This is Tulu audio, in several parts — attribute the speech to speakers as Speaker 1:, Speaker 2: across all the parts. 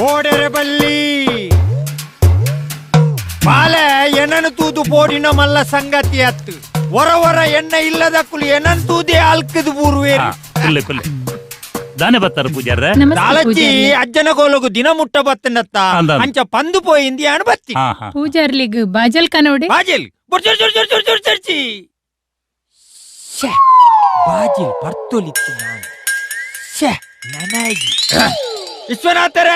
Speaker 1: ಓಡೆರೆ ಬಲ್ಲಿ ಬಾಲೆ ಎನನು ತೂದು ಪೋಡಿನ ಮಲ್ಲ ಸಂಗತಿ ಅತ್ತು ಹೊರ ಹೊರ ಎಣ್ಣ ಇಲ್ಲದ ಕುಲಿ ಎನನ್ ತೂದೆ ಅಲ್ಕದು ಬೂರ್ವೇರು.
Speaker 2: ಕುಲ್ಲೆ ಕುಲ್ಲೆ ದಾನೆ ಬತ್ತಾರ ಪೂಜಾರ್ರೆ.
Speaker 3: ನಮಸ್ತೆ.
Speaker 1: ದಾಲಚ್ಚಿ.
Speaker 3: ಪೂಜಾರ್ಲೆ.
Speaker 1: ಅಜ್ಜನ ಕೋಲಗು ದಿನ ಮುಟ್ಟ ಬತ್ತನತ್ತ.
Speaker 2: ಅಂದ.
Speaker 1: ಅಂಚ ಪಂದು ಪೋಯಿಂದಿ ಅಣು ಬತ್ತಿ.
Speaker 2: ಹಾ ಹಾ.
Speaker 3: ಪೂಜಾರ್ಲಿಗ್ ಬಾಜಲ್ ಕನೋಡೆ.
Speaker 1: ಬಾಜಿಲ್ ಬುರ್ಜುರ್ ಜುರ್ ಜುರ್ ಜುರ್ ಜುರ್ ಜುರ್ಜಿ. ಶ್ಯೆ, ಬಾಜಿಲ್ ಬರ್ತೊಲಿತ್ತು ನಾನು. ಶ್ಯೆ, ನನಾಗಿ ವಿಶ್ವನಾಥರ.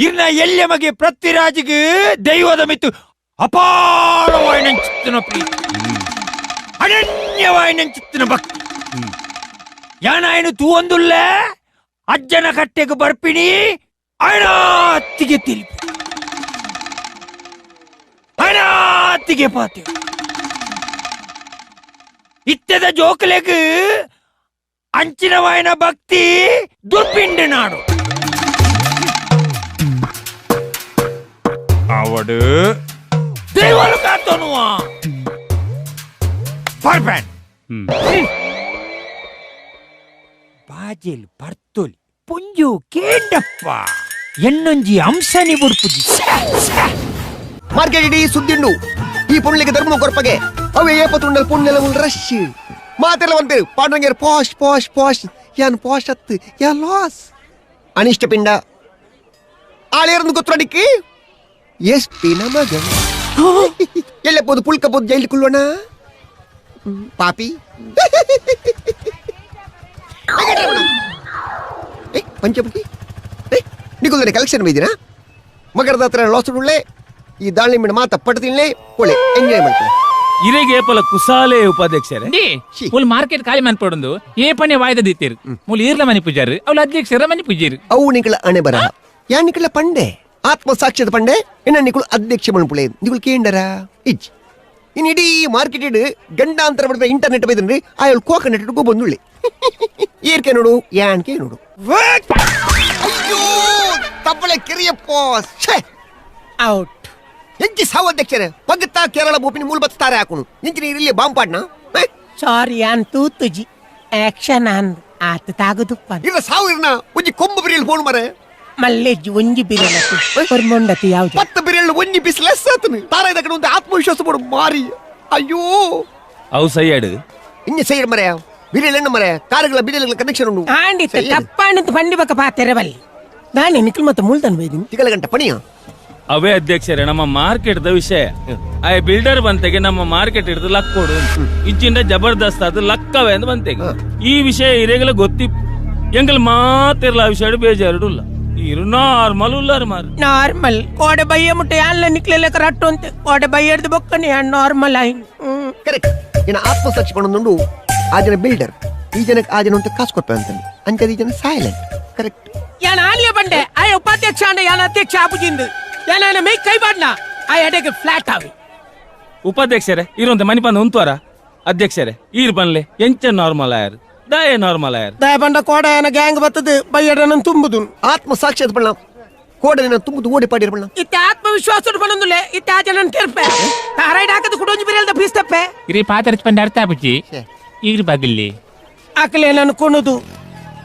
Speaker 1: ಇರ್ನ ಎಲ್ಯ ಮಗೆ ಪೃಥ್ವಿರಾಜ್ಗೆ ದೈವದ ಮಿತ್ತು ಅಪಾರವಾಯಿನಂಚಿತ್ತಿನ ಪ್ರೀತಿ, ಅನನ್ಯವಾಯಿನಂಚಿತ್ತಿನ ಭಕ್ತಿ. ಯಾನಾಯನು ತೂವೊಂದುಲ್ಲ ಅಜ್ಜನ ಕಟ್ಟೆಗೆ ಬರ್ಪಿಣಿ ಅನಾತ್ತಿಗೆ ತಿಳಿಪು ಅನಾತ್ತಿಗೆ ಪಾತೆ ಇತ್ತೆದ ಜೋಕಲೆಗ್ ಅಂಚಿನವಾಯಿನ ಭಕ್ತಿ ದುರ್ಪಿಂಡು ನಾಡು ಅವಡು ದೇವರು ಕಾತೋನುವ ಪರ್ಪೆನ್. ಬಾಜಿಲ್ ಬರ್ತೊಲಿ ಪುಂಜು ಕೇಂಡಪ್ಪ ಎನ್ನೊಂಜಿ ಅಂಶನಿ ಬುಡ್ಪುಜಿ.
Speaker 4: ಮಾರ್ಕೆಟ್ ಇಡೀ ಸುದ್ದಿಂಡು ಈ ಪುಣ್ಲಿಗೆ ಧರ್ಮ ಕೊರ್ಪಗೆ ಅವೇ ಏಪತ್ತುಂಡಲ್ ಪುಣ್ಯಲ ಉಲ್ ರಶ್ ಮಾತೆಲ್ಲ ಒಂದ್ ಪಾಂಡ್ರಂಗೇರ್ ಪಾಶ್ ಪಾಶ್ ಪಾಶ್ ಯಾನ್ ಪಾಶ್ ಅತ್ತು ಯಾ ಲಾಸ್ ಅನಿಷ್ಟ ಪಿಂಡ ಆಳೇರ್ದು ಗೊತ್ತಡಿಕ್ಕಿ ಎಸ್ ಪಿ ಮಗ ಎಲ್ಲ ಪೋದು ಪುಲ್ಕ ಪೋದು ಜೈಲು ಕುಲ್ಲೋಣ ಪಾಪಿ. ಏ ಪಂಚಮುಖಿ, ಏ ನಿಕುಲ್ದನೆ ಕಲೆಕ್ಷನ್ ಬೈದಿನಾ ಮಗರದ ಹತ್ರ ಲಾಸ್ ಉಳ್ಳೆ ಈ ದಾಳಿಂಬೆ ಮಾತ ಪಟ್ಟು ತಿನ್ಲೆ ಒಳ್ಳೆ ಎಂಜಾಯ್ ಮಾಡ್ತಾರೆ.
Speaker 5: ಇರೆಗೆ ಏಪಲ ಕುಸಾಲೆ ಉಪಾಧ್ಯಕ್ಷರೇ.
Speaker 6: ಅಂಡಿ ಮೂಲು ಮಾರ್ಕೆಟ್ ಖಾಲಿ ಮನ್ಪೊಡೊಂದು ಏ ಪಣೆ ವಾಯ್ದ ದಿತ್ತೇರು ಮೂಲು ಈರ್ಲ ಮನಿ ಪೂಜಾರು ಅವಳು ಅಧ್ಯಕ್ಷರ ಮನಿ ಪೂಜಾರು.
Speaker 4: ಅವು ನಿಕಳ ಅಣೆ ಬರ ಯಾ ನಿಕಳ ಪಂಡೆ ಆತ್ಮಸಾಕ್ಷ್ಯದ ಪಂಡೆ ಎನ್ನ ನಿಕುಳು ಅಧ್ಯಕ್ಷ ಮಣ್ಪುಳೆ ನಿಕುಳು ಕೇಂಡರ ಇಜ್ ಇನ್ ಇಡೀ ಮಾರ್ಕೆಟ್ ಇಡು ಗಂಡಾಂತರ ಬಡಿದ ಇಂಟರ್ನೆಟ್ ಬೈದ್ರಿ ಆಯಲ್ ಕೋಕನೆಟ್ ಬಂದುಳ್ಳಿ ಏರ್ಕೆ ನೋಡು ಯಾನ್ಕೆ ನೋಡು. ಅಯ್ಯೋ ತಪ್ಪಳೆ ಕಿರಿಯಪ್ಪ ಛೇ.
Speaker 7: ಔಟ್.
Speaker 4: ಎಂಚಿ ಸಾವು ಅಧ್ಯಕ್ಷರೇ ಪಗ್ತಾ ಕೇರಳ ಬೋಪಿನಿ ಮೂಲ ಬತ್ತಾರೆ ಹಾಕುನು ಎಂಚಿನ ಇರಲಿ ಬಾಂಬ್ ಪಾಡ್ನ?
Speaker 7: ಸಾರಿ ಅನ್ ತೂತುಜಿ ಆಕ್ಷನ್ ಅನ್ ಆತ ತಾಗುದುಪ್ಪ.
Speaker 4: ಇಲ್ಲ ಸಾವು ಇರ್ನ ಒಂಜಿ ಕೊಂಬು ಬಿರಿಯಲ್ ಫೋನ್ ಮರೆ.
Speaker 7: ಮಲ್ಲೆಜ್ಜಿ ಒಂಜಿ ಬಿರಲತಿ ಹೊರ್ಮೊಂಡತಿ ಯಾವ್ದು?
Speaker 4: ಪತ್ತು ಬಿರಿಯಲ್ ಒಂಜಿ ಬಿಸ್ ಲೆಸ್ ಆತನು ತಾರ ಕಡೆ ಒಂದು ಆತ್ಮವಿಶ್ವಾಸ ಬೋಡು ಮಾರಿ ಅಯ್ಯೋ.
Speaker 5: ಅವು ಸೈಯಾಡು.
Speaker 4: ಇನ್ನು ಸೈಡ್ ಮರೆ ಬಿರಿಯಲ್ ಎಣ್ಣು ಮರೆ ಕಾರುಗಳ ಬಿರಿಯಲ್ಗಳ ಕನೆಕ್ಷನ್ ಉಂಡು.
Speaker 7: ಆಂಡಿತ್ತ.
Speaker 4: ಸೈ.
Speaker 7: ತಪ್ಪಾಂಡಿತ್ತು ಪಂಡಿ ಬಕ್ಕ ಪಾತೆರೆ ಬಲ್ಲಿ ನಾನೇ ನಿಖಲ್ ಮತ್ತೆ ಮುಳ್ದನ್ ಬೈದಿನಿ.
Speaker 4: ತಿಂಗಳ ಗಂಟ ಪಣಿಯ.
Speaker 5: ಅವೇ ಅಧ್ಯಕ್ಷರೇ ನಮ್ಮ ಮಾರ್ಕೆಟ್ the ವಿಷಯ ಆ ಬಿಲ್ಡರ್ ಬಂತೆಗೆ ನಮ್ಮ ಮಾರ್ಕೆಟ್ ಹಿಡಿದು ಲಕ್ ಕೊಡು ಇಜ್ಜಿಂದ ಜಬರ್ದಸ್ತ್ ಅದು ಲಕ್ಕವೇ ಅಂತ ಬಂತೆಗೆ ಈ ವಿಷಯ ಇರೆಗಲ ಗೊತ್ತಿ ಎಂಗಲ್ ಮಾತಿರ್ಲ ಆ ವಿಷಯ ಬೇಜಾರುಡುಲ್ಲ ಇರು ನಾರ್ಮಲ್ ಉಲ್ಲಾರು ಮಾರು.
Speaker 7: ನಾರ್ಮಲ್ ಕೋಡೆ ಬಯ್ಯ ಮುಟ್ಟೆ ಅಲ್ಲ ನಿಕ್ಲೆಲ್ಲ ಕರಟ್ಟು ಅಂತ ಕೋಡೆ ಬಯ್ಯಡ್ದು ಬೊಕ್ಕನೆ ನಾರ್ಮಲ್ ಆಯ್ನು.
Speaker 4: ಕರೆಕ್ಟ್ ಇನ್ನು ಆತ್ಮಸಾಕ್ಷಿ ಪಣೊಂದುಂಡು ಆ ಜನ ಬಿಲ್ಡರ್ ಈ ಜನಕ್ಕೆ ಆ ಜನ ಅಂತ ಕಾಸು ಕೊಡ್ಪ ಅಂತಾನೆ ಅಂಚದ ಈ ಜನ ಸೈಲೆಂಟ್ ಕರೆಕ್ಟ್.
Speaker 7: ಯಾನ್ ಆಲಿಯ ಬಂಡೆ ಆಯ ಉಪಾಧ್ಯಕ್ಷ ಅಂಡ ಯಾನ್ ಅಧ್ಯಕ್ಷ ಆಪುಜಿಂದು ಯಾನ್ ಮೇ ಕೈ ಬಾಡ್ನ ಆ ಎಡೆಗೆ ಫ್ಲಾಟ್ ಆವಿ.
Speaker 5: ಉಪಾಧ್ಯಕ್ಷರೇ ಇರುವಂತ ಮನಿ ಬಂದು ಉಂತುವಾರ ಅಧ್ಯಕ್ಷರೇ ಈರ್ ಬನ್ಲೆ ಎಂಚ ನಾರ್ಮಲ್ ಆಯರ್ ದಾಯೆ ನಾರ್ಮಲ್ ಆಯರ್.
Speaker 7: ದಯ ಬಂಡ ಕೋಡ ಏನ ಗ್ಯಾಂಗ್ ಬತ್ತದು ಬಯ್ಯಡನ ತುಂಬುದು.
Speaker 4: ಆತ್ಮಸಾಕ್ಷಿ ಅದು ಪಣ್ಣ ಕೋಡಲಿನ ತುಂಬುದು ಓಡಿ ಪಾಡಿರ ಪಣ್ಣ.
Speaker 7: ಇತ್ತ ಆತ್ಮವಿಶ್ವಾಸ ಬಂದುಲೆ ಇತ್ತ ಆ ಜನ ತೆರ್ಪೆ ತಾರೈಡ್ ಹಾಕದು ಕುಡೊಂಜಿ ಬಿರಲ್ದ ಪೀಸ್ತಪ್ಪೆ.
Speaker 6: ಇರಿ ಪಾತರಚ್ ಪಂಡ ಅರ್ಥ ಆಪುಜಿ ಈರ್ ಬಾಗಿಲ್ಲಿ.
Speaker 7: ಅಕಲೆ ನಾನು ಕೊಣದು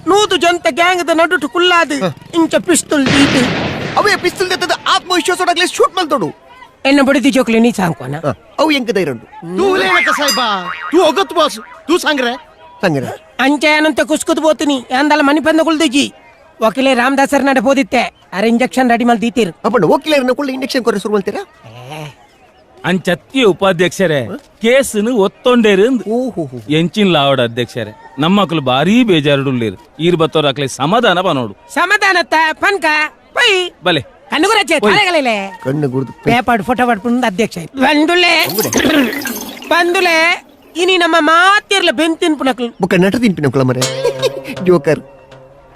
Speaker 7: ನೂದು ಜಂತ ಗ್ಯಾಂಗ್ದ ನಡುಟು ಕುಲ್ಲಾದು ಇಂಚ ಪಿಸ್ತೂಲ್ ದೀತು.
Speaker 4: ಅವೇ ಪಿಸ್ತೂಲ್ ತೆತ್ತದ ಆತ್ಮವಿಶ್ವಾಸ ಶೂಟ್ ಮಲ್ತೋಡು.
Speaker 7: ಎನ್ನ ಬಡಿದಿ ಜೋಕ್ಲೆ ನೀ ಸಾಂಕೋನ.
Speaker 4: ಅವು ಎಂಕ ಧೈರ್ಯ
Speaker 8: ತೂ ಉಲೇನಕ ಸಾಯ್ಬಾ ತೂ ಒಗತ್ತು ಬಾಸ್ ತೂ ಸಂಗ್ರೆ.
Speaker 4: ಸಂಗರ.
Speaker 7: ಅಂಚೆ ಏನಂತ ಕುಸ್ಕುದು ಬೋತೀನಿ ಅಂದಲ್ಲ ಮನಿ ಪಂದ ಕುಲ್ದಿಜಿ ವಕೀಲೆ ರಾಮದಾಸರ್ ನಡೆ ಪೋದಿತ್ತೆ ಅರೆ ಇಂಜೆಕ್ಷನ್ ರೆಡಿ ಮಲ್ ದೀತೀರ್.
Speaker 4: ಅಪ್ಪಣ್ಣ ವಕೀಲರನ್ನ ಕುಳ್ಳ ಇಂಜೆಕ್ಷನ್ ಕೊರ ಶುರು ಮಾಡ್ತೀರಾ?
Speaker 5: ಅಂಚತ್ತಿ ಉಪಾಧ್ಯಕ್ಷರೇ ಕೇಸುನು ಒತ್ತೊಂಡೇರು.
Speaker 4: ಓಹೋ.
Speaker 5: ಎಂಚಿನ ಲಾವಡ ಅಧ್ಯಕ್ಷರೇ ನಮ್ಮಕ್ಳು ಭಾರೀ ಬೇಜಾರುಡುಳ್ಳೇರು ಈರ್ ಬತ್ತೋರ್ ಅಕ್ಲೆ ಸಮಾಧಾನ ಬನೋಡು.
Speaker 7: ಸಮಾಧಾನತ್ತ ಪನ್ಕ ಪೈ.
Speaker 5: ಬಲೆ.
Speaker 7: ಕಣ್ಣುಗುರಚ್ಚೆ ತಾರೆಗಳೇ.
Speaker 4: ಕಣ್ಣು ಗುರ್ದು.
Speaker 7: ಪೇಪರ್ ಫೋಟೋ ಪಡ್ಕೊಂಡು ಅಧ್ಯಕ್ಷ ಬಂದುಲೆ ಬಂದುಲೆ ಇನಿ ನಮ್ಮ ಮಾತಿರ್ಲ ಬೆಂತಿನ್ ಪುನಕ್ಲು.
Speaker 4: ಬುಕ್ಕ ನಟ ತಿಂಪಿನ ಕುಳ ಮರೆ ಜೋಕರ್.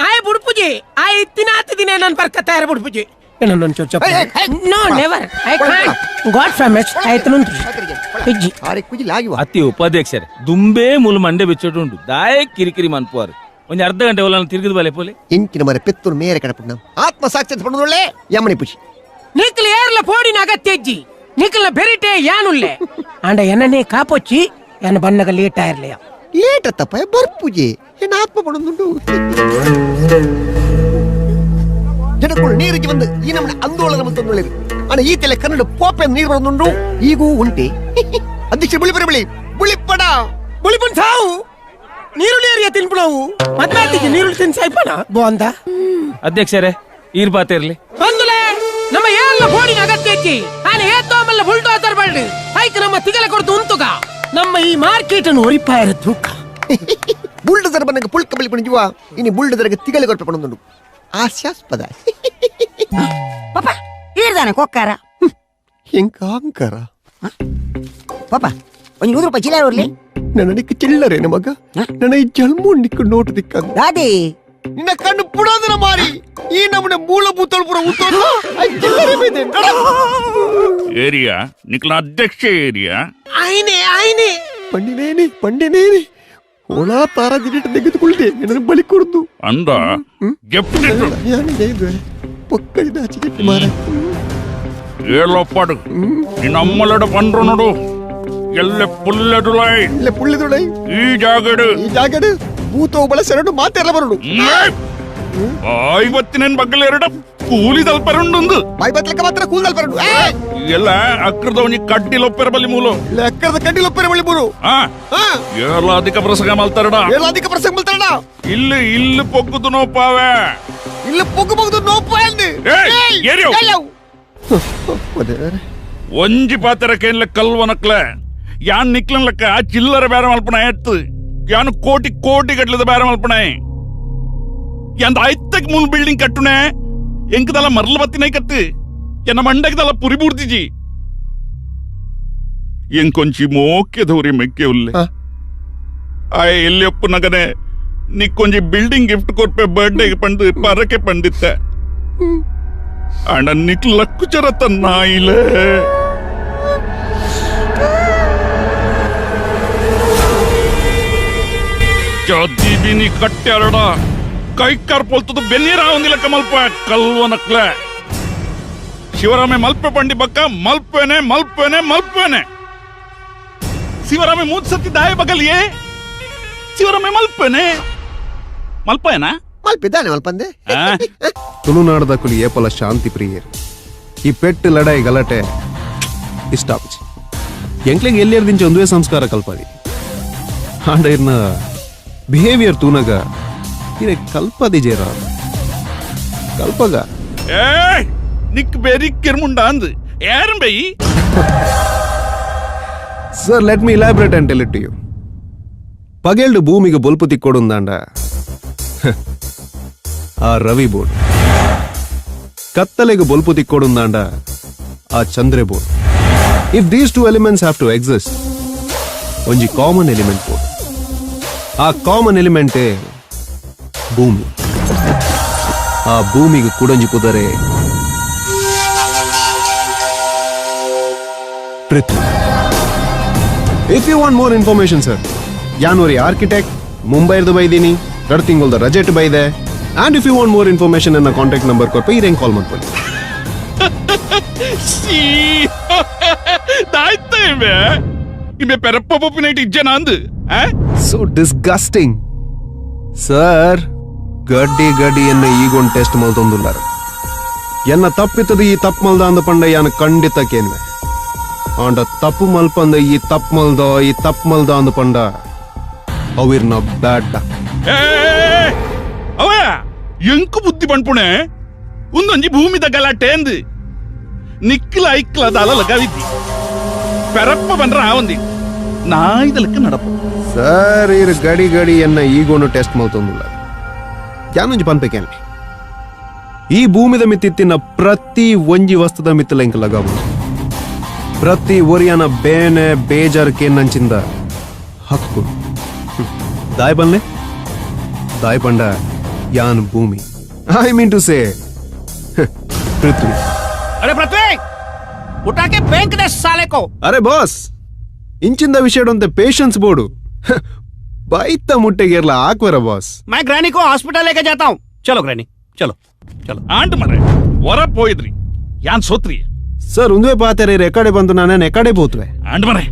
Speaker 7: ಆಯ್ ಬುಡ್ಪುಜಿ ಆಯ್ ಇತ್ತಿನಾತ ದಿನ ನನ್ನ ಬರ್ಕ ತಯಾರ ಬುಡ್ಪುಜಿ. No never I can't god from ಆಯ್ತು ಇಜ್ಜಿ.
Speaker 4: ಆರೆ ಕುಜಿಲ್ ಆಗಿವ.
Speaker 5: ಅತಿ ಉಪಾಧ್ಯಕ್ಷರೇ ದುಂಬೇ ಮೂಲು ಮಂಡೆ ಬೆಚ್ಚಟುಂಡು ದಾಯೆ ಕಿರಿಕಿರಿ ಮನ್ಪುವಾರು ಒಂಜಿ ಅರ್ಧ ಗಂಟೆ ಒಲ್ಲ ತಿರುಗಿದ ಬಲೆ ಪೋಲೆ.
Speaker 4: ಎಂಚಿನ ಮರೆ ಪೆತ್ತೂರು ಮೇರೆ ಕಡಪುಣ್ಣ ಆತ್ಮಸಾಕ್ಷಿ ಪಣ್ಣುಳ್ಳೆ ಯಮನಿ ಪುಷಿ.
Speaker 7: ನಿಕ್ಲ್ ಏರ್ಲ ಪೋಡಿನ ಅಗತ್ಯ ಇಜ್ಜಿ ನಿಕ್ಲ್ನ ಬೆರಿಟೆ ಯಾನುಲ್ಲೆ ಆಂಡ ಎನ್ನನೇ ಕಾಪೊಚ್ಚಿ ಎನ್ನ ಬನ್ನಗ ಲೇಟ್ ಆಯಿರ್ಲೆಯ.
Speaker 4: ಲೇಟ್ ತಪ್ಪ ಬರ್ಪುಜೆ ಎನ್ನ ಆತ್ಮ ಪಣೊಂದುಂಡು. ಜನಗಳು ನೀರಿಗೆ ಬಂದು ಈ ನಮ್ಮನೆ ಆಂದೋಲನ ಮಲ್ತೊಂದುಳ್ಳಿರು. ಅಣ್ಣ ಈ ತಲೆ ಕನ್ನಡ ಪೋಪೆ ನೀರು ಬರೋದುಂಡು ಈಗೂ ಉಂಟೆ. ಅಧ್ಯಕ್ಷ ಬುಳಿ ಬಳಿ ಬುಳಿಪಡ
Speaker 7: ಬುಳಿಪುನ್ ಸಾವು ನೀರುಳ್ಳಿ ಏರಿಯ ತಿನ್ಪುಣವು ಮದ್ಮಾತಿಗೆ ನೀರುಳ್ಳಿ ತಿನ್ ಸಾಯ್ಪಣ ಬೋಂದ.
Speaker 5: ಅಧ್ಯಕ್ಷರೇ, ಈರ್ ಬಾತಿರ್ಲಿ.
Speaker 7: ಬಂದುಲೆ ನಮ್ಮ ಏಲ್ಲ ಬೋಡಿನ ಅಗತ್ಯ ಐತಿ. ನಾನು ಏತೋ ಮಲ್ಲ ಬುಲ್ಡೋಸರ್ ಬಳ್ಳಿ ಐಕ್ ನಮ್ಮ ತಿಗಲೆ ಕೊಡ್ತು ಉಂತುಗ ನಮ್ಮ ಈ ಮಾರ್ಕೆಟ್ ಅನ್ನು ಒರಿಪಾಯರ ತೂಕ.
Speaker 4: ಬುಲ್ಡೋಸರ್ ಬನ್ನಗ ಪುಳ್ಕ ಬಲಿ ಜುವ ಇನಿ ಬುಲ್ಡೋಸರ್ಗೆ ತಿಗಲೆ ಕೊರ್ಪೆ ಪಣೊಂದುಂಡು ಹಾಸ್ಯಾಸ್ಪದ.
Speaker 9: ಪಾಪ ಈರ್ದಾನೆ ಕೊಕ್ಕಾರ.
Speaker 4: ಎಂಕ ಅಂಕಾರ.
Speaker 9: ಪಾಪ ಒಂಜಿ 100 ರೂಪಾಯಿ ಚಿಲ್ಲರೆ ಉರ್ಲಿ.
Speaker 4: ನನಗೆ ಚಿಲ್ಲರೆ ಮಗ, ನನ್ನ ಈ ಜಲ್ಮು ನಿಕ್ಕು ನೋಟು ದಿಕ್ಕ.
Speaker 9: ದಾದಿ.
Speaker 4: ನಿನ್ನ ಕಣ್ಣು ಪುಡೋದನ ಮಾರಿ ಈ ನಮ್ಮನೆ ಮೂಲಭೂತಳು ಪೂರ ಉತ್ತೋದು ಚಿಲ್ಲರೆ ಬೈದೆ.
Speaker 10: ಏರಿಯಾ ನಿಕ್ಲ ಅಧ್ಯಕ್ಷ ಏರಿಯಾ.
Speaker 7: ಆಯ್ನೆ ಆಯ್ನೆ.
Speaker 4: ಪಂಡಿನೇನಿ ಪಂಡಿನೇನಿ ಒಳ ತಾರ ದಿನಿಟ್ ತೆಗೆದುಕೊಳ್ಳದೆ ನನ್ನ ಬಳಿ ಕೊಡುದು.
Speaker 10: ಅಂದ ಗೆಪ್ಟಿಟ್ಟು.
Speaker 4: ಪೊಕ್ಕಡಿದ ಆಚೆಗೆ ಮಾರ.
Speaker 10: ಏಳೊಪ್ಪಾಡು ನಿನ್ನ ಅಮ್ಮಲಡ ಬಂದ್ರು ನೋಡು ಎಲ್ಲ ಪುಲ್ಲೆದುಲೈ.
Speaker 4: ಇಲ್ಲ ಪುಳ್ಳಿದುಳೈ.
Speaker 10: ಈ ಜಾಗಡು.
Speaker 4: ಈ ಜಾಗಡು ಭೂತೋ ಬಳ ಸೆರಡು ಮಾತೆಲ್ಲ ಬರಡು.
Speaker 10: ಐವತ್ತಿನ ಬಗ್ಗಲ ಎರಡ ಕೂಲಿ ತಲ್ಪರುಂಡುಂದು.
Speaker 4: ಬಾಯಿ ಬತ್ಲಕ್ಕ ಮಾತ್ರ ಕೂದಲ್ ಬರಡು.
Speaker 10: ಎಲ್ಲ ಅಕ್ರದವನಿ ಕಡ್ಡಿಲೊಪ್ಪೆರ ಬಲಿ ಮೂಲು.
Speaker 4: ಇಲ್ಲ ಅಕ್ಕರದ ಕಡ್ಡಿಲೊಪ್ಪೆರ ಬಳಿ ಮೂರು.
Speaker 10: ಆ ಏಳ ಅಧಿಕ ಪ್ರಸಂಗ ಮಲ್ತಾರಡ.
Speaker 4: ಏಳು ಅಧಿಕ ಪ್ರಸಂಗ ಮಲ್ತಾರಡ.
Speaker 10: ಇಲ್ಲಿ ಇಲ್ಲಿ ಪೊಗ್ಗುದು ನೋಪಾವೆ.
Speaker 4: ಇಲ್ಲಿ ಪೊಗ್ಗು ಪೊಗ್ಗುದು ನೋಪ.
Speaker 10: ಒಂಜಿ ಪಾತ್ರ ಕೇನ್ಲ ಕಲ್ವನಕ್ಲೆ ಯಾನ್ ನಿಕ್ಲನ್ ಲೆಕ್ಕ ಚಿಲ್ಲರ ಬೇರೆ ಮಲ್ಪಣ ಎತ್ತು ಯಾನು ಕೋಟಿ ಕೋಟಿ ಗಟ್ಲದ ಬೇರೆ ಮಲ್ಪಣ ಯಾಂದ ಐತಕ್ ಮೂಲ್ ಬಿಲ್ಡಿಂಗ್ ಕಟ್ಟುನೆ ಎಂಕದಲ್ಲ ಮರ್ಲ ಬತ್ತಿನೈ ಕತ್ತು ಎನ್ನ ಮಂಡಗದಲ್ಲ ಪುರಿ ಬೂರ್ತಿಜಿ ಎಂಕೊಂಚಿ ಮೋಕೆ ದೌರಿ ಮೆಕ್ಕೆ ಉಲ್ಲೆ. ಆಯ್ ಎಲ್ಲಿ ಒಪ್ಪು ನಗನೆ ನಿಕ್ಕೊಂಜಿ ಬಿಲ್ಡಿಂಗ್ ಗಿಫ್ಟ್ ಕೊರ್ಪೆ ಬರ್ಡೇಗೆ ಪಂಡು ಪರಕೆ ಪಂಡಿತ್ತ ಅಂಡ ನಿಕ್ ಲಕ್ಕುಚರತ ನಾಯಿಲೆ. ಚದಿ ಬಿನಿ ಕಟ್ಟೆರಡ ಕೈ ಕಾರ್ ಪೊಲ್ತದು ಬೆನ್ನೀರ ಒಂದಿಲ್ಲ ಕಮಲ್ಪ ಕಲ್ವನಕ್ಲೆ ಶಿವರಾಮೆ ಮಲ್ಪೆ ಪಂಡಿ ಬಕ್ಕ ಮಲ್ಪೆನೆ ಮಲ್ಪೆನೆ ಮಲ್ಪೆನೆ ಶಿವರಾಮೆ ಮೂತ್ ಸತಿ ದಾಯ ಬಗಲಿಯೇ ಶಿವರಾಮೆ ಮಲ್ಪೆನೆ ಮಲ್ಪೇನಾ.
Speaker 4: ಮಲ್ಪಿದ್ದಾನೆ ಮಲ್ಪಂದೆ.
Speaker 11: ತುಳುನಾಡದ ಕುಲಿ ಏಪಲ ಶಾಂತಿ ಪ್ರಿಯರು. ಈ ಪೆಟ್ಟು ಲಡಾಯಿ ಗಲಾಟೆ ಇಷ್ಟ ಆಪುಜಿ ಎಂಕ್ಲೆಗ್ ಎಲ್ಲಿಯರ್ದಿಂಚ ಒಂದುವೇ ಸಂಸ್ಕಾರ ಕಲ್ಪದಿ. ಆಂಡ ಇರ್ನ ಬಿಹೇವಿಯರ್ ತೂನಗ ಇರೆ ಕಲ್ಪದಿ ಜೇರ ಕಲ್ಪಗ.
Speaker 10: ಏಯ್ ನಿಕ್ ಬೇರಿ ಕಿರ್ಮುಂಡ ಅಂದ್ ಏರಂ by.
Speaker 11: Sir, let me elaborate and tell it to you. ಪಗೆಲ್ಡು ಭೂಮಿಗೆ ಬೊಲ್ಪು ತಿಕ್ಕೊಡುಂದಾಂಡ ಆ ರವಿ ಬೋರ್ಡ್, ಕತ್ತಲೆಗೆ ಬೊಲ್ಪು ತಿಕ್ಕೊಡುಂದಾಂಡ ಆ ಚಂದ್ರೆ board. If these two elements have to exist, ಒಂಜಿ common element board. ಆ ಕಾಮನ್ ಎಲಿಮೆಂಟೇ ಭೂಮಿ. ಆ ಭೂಮಿಗೆ ಕುಡಂಜಿ ಕುದರೆ ಪೃಥ್ವಿ. If you want more information sir, ಯಾನೂರಿ architect ಮುಂಬೈರ್ದು ಬೈದೀನಿ, 2 ತಿಂಗಳದ ರಜೆಟ್ ಬೈದೆ. And if you want more information ನನ್ನ ಕಾಂಟ್ಯಾಕ್ಟ್ ನಂಬರ್ ಕೊರ್ಪ ಇರೇನು ಕಾಲ್ ಮಾಡ್ಕೊಳ್ಳಿ.
Speaker 10: ದಾಯ್ತ ಇಂಬೆ ಇಂಬೆ ಪೆರಪ್ಪ ಪೊಪ್ಪಿನೈಟ್ ಇಜ್ಜನ ಅಂದ್.
Speaker 11: So disgusting sir. ಗಡ್ಡಿ ಗಡ್ಡಿ ಎನ್ನ ಈಗೊಂದು ಟೆಸ್ಟ್ ಮಲ್ತೊಂದುಲ್ಲಾರ. ಎನ್ನ ತಪ್ಪಿತ್ತದ ಈ ತಪ್ಪು ಮಲ್ದ ಅಂದ ಪಂಡ ಯಾನು ಖಂಡಿತ ಕೇನ್ವೆ. ಆಂಡ ತಪ್ಪು ಮಲ್ಪಂದ ಈ ತಪ್ಪು ಮಲ್ದ ಈ ತಪ್ಪು ಮಲ್ದ ಅಂದ ಪಂಡ ಅವಿರ್ನ ಬ್ಯಾಡ್.
Speaker 10: ಅವಯ ಎಂಕು ಬುದ್ಧಿ ಪಣ್ಪುಣೆ ಒಂದೊಂಜಿ ಭೂಮಿದ ಗಲಾಟೆ ಅಂದ್ ನಿಕ್ಲ ಐಕ್ಲ ದಾಲ ಲಗಾವಿದ್ದಿ ಪೆರಪ್ಪ ಬಂದ್ರ ಆವಂದಿ ನಾಯ್ದಲಕ್ಕೆ ನಡಪ.
Speaker 11: ಸರ್, ಇರ್ ಗಡಿ ಗಡಿ ಎನ್ನ ಈಗೋನು ಟೆಸ್ಟ್ ಮಲ್ತೊಂದುಲ್ಲ. ಯಾನೊಂಜಿ ಪನ್ಪೇಕೇನೆ ಈ ಭೂಮಿದ ಮಿತ್ತಿತ್ತಿನ ಪ್ರತಿ ಒಂಜಿ ವಸ್ತುದ ಮಿತ್ತಲ ಇಂಕ ಲಗಾವು. ಪ್ರತಿ ಒರಿಯನ ಬೇನೆ ಬೇಜಾರ್ ಕೇನ್ನಂಚಿಂದ ಹಕ್ಕು ದಾಯ್ ಬನ್ಲೆ ದಾಯ್ ಪಂಡ ಯಾನ್ ಭೂಮಿ, I mean to say Prithvi.
Speaker 1: अरे पृथ्वी, उठा के फेंक दे साले को.
Speaker 11: ಅರೆ ಬಾಸ್, ಇಂಚಿಂದ ವಿಷಯಡೊಂತೆ ಪೇಷನ್ಸ್ ಬೋರ್ಡು ಬೈತ ಮುಟ್ಟೆಗೇರ್ಲ ಹಾಕ್ವರ ಬಾಸ್.
Speaker 1: मैं ग्रैनी को हॉस्पिटल लेके जाता हूँ. चलो ग्रैनी, चलो चलो.
Speaker 10: ಆಂಡ್ ಮರೆ ಹೊರ ಪೋಯಿದ್ರಿ ಯಾನ್ ಸೋತ್ರಿ.
Speaker 11: ಸರ್, ಒಂದುವೆ ಪಾತೆರೆ ರೆಕಾರ್ಡೆ ಬಂತು ನಾನು ಎಕಡೆ ಪೋತುವೆ.
Speaker 10: ಆಂಡ್ ಮರೆ.